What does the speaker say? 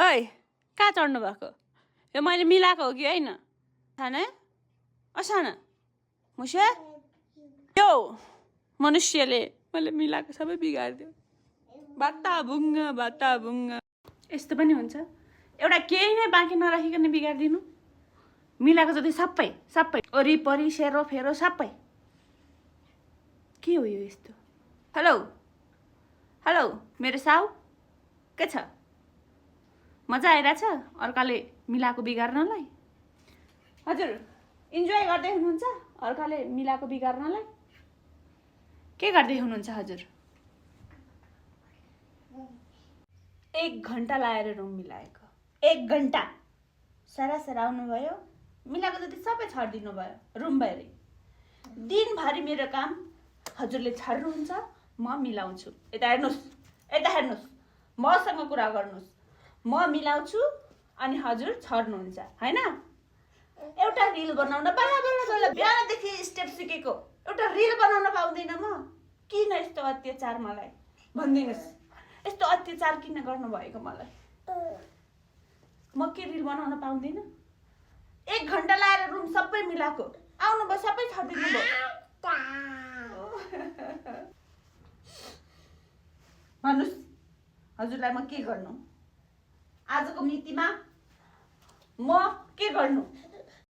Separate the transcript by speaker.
Speaker 1: ओइ कहाँ चढ्नु भएको? यो मैले मिलाएको हो कि होइन? साना असाना मुसा यो मनुष्यले मैले मिलाएको सबै बिगारिदियो। बाता बुङ्गा यस्तो पनि हुन्छ। एउटा केही नै बाँकी नराखिकन बिगारिदिनु। मिलाएको जति सबै सबै वरिपरि सेरो फेरो सबै के हो यो यस्तो? हेलो हेलो मेरो साउ के छ? मजा आइरहेछ अर्काले मिलाएको बिगार्नलाई? हजुर इन्जोय गर्दै हुनुहुन्छ अर्काले मिलाएको बिगार्नलाई? के गर्दै हुनुहुन्छ हजुर? 1 घन्टा लाएर रुम मिलाएको। 1 घन्टा सरासर आउनुभयो, मिलाएको जति सबै छाडिदिनु भयो रुमभरि। दिनभरि मेरो काम हजुरले छाड्नुहुन्छ, म मिलाउँछु। यता हेर्नुहोस् मसँग कुरा गर्नुहोस्। म मिलाउँछु अनि हजुर छर्नुहुन्छ हैन? एउटा रिल बनाउन बल्ल बिहानदेखि स्टेप सिकेको एउटा रिल बनाउन पाउँदैन म? किन यस्तो अत्याचार मलाई भनिदिनुस्? यस्तो अत्याचार किन गर्नुभएको मलाई? म के रिल बनाउन पाउँदैन? 1 घन्टा लाएर रुम सबै मिलाएको आउनुभयो, सबै छर्दिनु भयो। भन्नुस् हजुरलाई म के गर्नु? आजको मितिमा म के गर्नु?